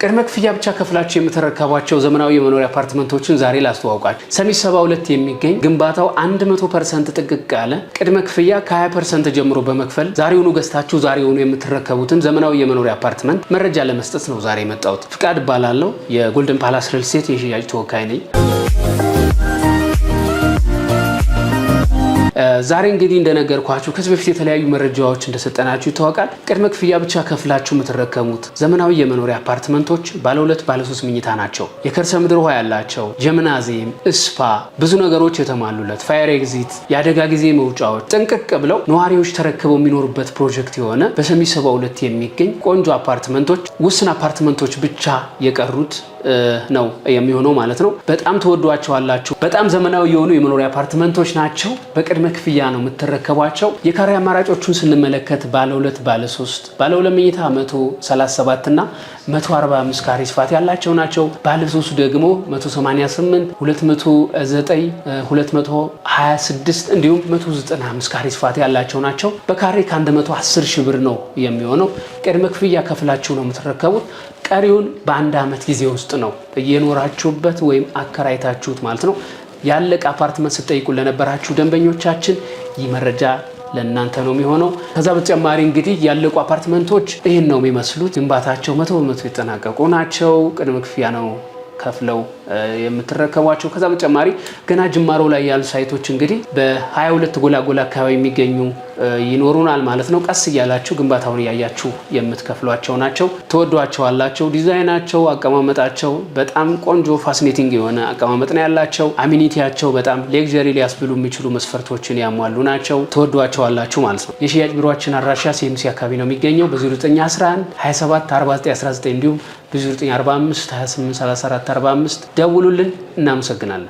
ቅድመ ክፍያ ብቻ ከፍላችሁ የምትረከቧቸው ዘመናዊ የመኖሪያ አፓርትመንቶችን ዛሬ ላስተዋውቃችሁ። ሰሚት 72 የሚገኝ፣ ግንባታው 100% ጥንቅቅ ያለ፣ ቅድመ ክፍያ ከ20% ጀምሮ በመክፈል ዛሬውኑ ገዝታችሁ ዛሬውኑ የምትረከቡትን ዘመናዊ የመኖሪያ አፓርትመንት መረጃ ለመስጠት ነው ዛሬ የመጣሁት። ፍቃድ እባላለሁ። የጎልደን ፓላስ ሪል ስቴት የሽያጭ ተወካይ ነኝ። ዛሬ እንግዲህ እንደነገርኳችሁ ከዚህ በፊት የተለያዩ መረጃዎች እንደሰጠናችሁ ይታወቃል። ቅድመ ክፍያ ብቻ ከፍላችሁ የምትረከቡት ዘመናዊ የመኖሪያ አፓርትመንቶች ባለ ሁለት፣ ባለ ሶስት መኝታ ናቸው። የከርሰ ምድር ውሃ ያላቸው፣ gymnasium፣ spa፣ ብዙ ነገሮች የተሟሉለት፣ fire exit፣ የአደጋ ጊዜ መውጫዎች ጥንቅቅ ብለው ነዋሪዎች ተረክበው የሚኖሩበት ፕሮጀክት የሆነ በሰሚት 72 የሚገኝ ቆንጆ አፓርትመንቶች፣ ውስን አፓርትመንቶች ብቻ የቀሩት ነው የሚሆነው ማለት ነው። በጣም ትወዷቸዋላችሁ። በጣም ዘመናዊ የሆኑ የመኖሪያ አፓርትመንቶች ናቸው። በቅድመ ክፍያ ነው የምትረከቧቸው። የካሬ አማራጮቹን ስንመለከት ባለ ሁለት፣ ባለ ሶስት፣ ባለ ሁለት መኝታ 137 እና 145 ካሬ ስፋት ያላቸው ናቸው። ባለ ሶስቱ ደግሞ 188፣ 209፣ 226 እንዲሁም 195 ካሬ ስፋት ያላቸው ናቸው። በካሬ ከ110 ሺህ ብር ነው የሚሆነው። ቅድመ ክፍያ ከፍላችሁ ነው የምትረከቡት። ቀሪውን በአንድ ዓመት ጊዜ ውስጥ ነው እየኖራችሁበት ወይም አከራይታችሁት ማለት ነው። ያለቀ አፓርትመንት ስትጠይቁ ለነበራችሁ ደንበኞቻችን ይህ መረጃ ለእናንተ ነው የሚሆነው። ከዛ በተጨማሪ እንግዲህ ያለቁ አፓርትመንቶች ይህን ነው የሚመስሉት። ግንባታቸው 100% የተጠናቀቁ ናቸው። ቅድመ ክፍያ ነው ከፍለው የምትረከቧቸው። ከዛ በተጨማሪ ገና ጅማሮ ላይ ያሉ site ኦች እንግዲህ በ22 ጎላጎላ አካባቢ የሚገኙ ይኖሩናል ማለት ነው። ቀስ እያላችሁ ግንባታውን እያያችሁ የምትከፍሏቸው ናቸው። ትወዷቸዋላችሁ። ዲዛይናቸው፣ አቀማመጣቸው በጣም ቆንጆ fascinating የሆነ አቀማመጥ ነው ያላቸው። Amenity ያቸው በጣም luxury ሊያስብሉ የሚችሉ መስፈርቶችን ያሟሉ ናቸው። ትወዷቸዋላችሁ ማለት ነው። የሽያጭ ቢሮችን አድራሻ ሲኤምሲ አካባቢ ነው የሚገኘው። በ0911 27 49 19 እንዲሁም በ0945 28 34 45 ደውሉልን። እናመሰግናለን።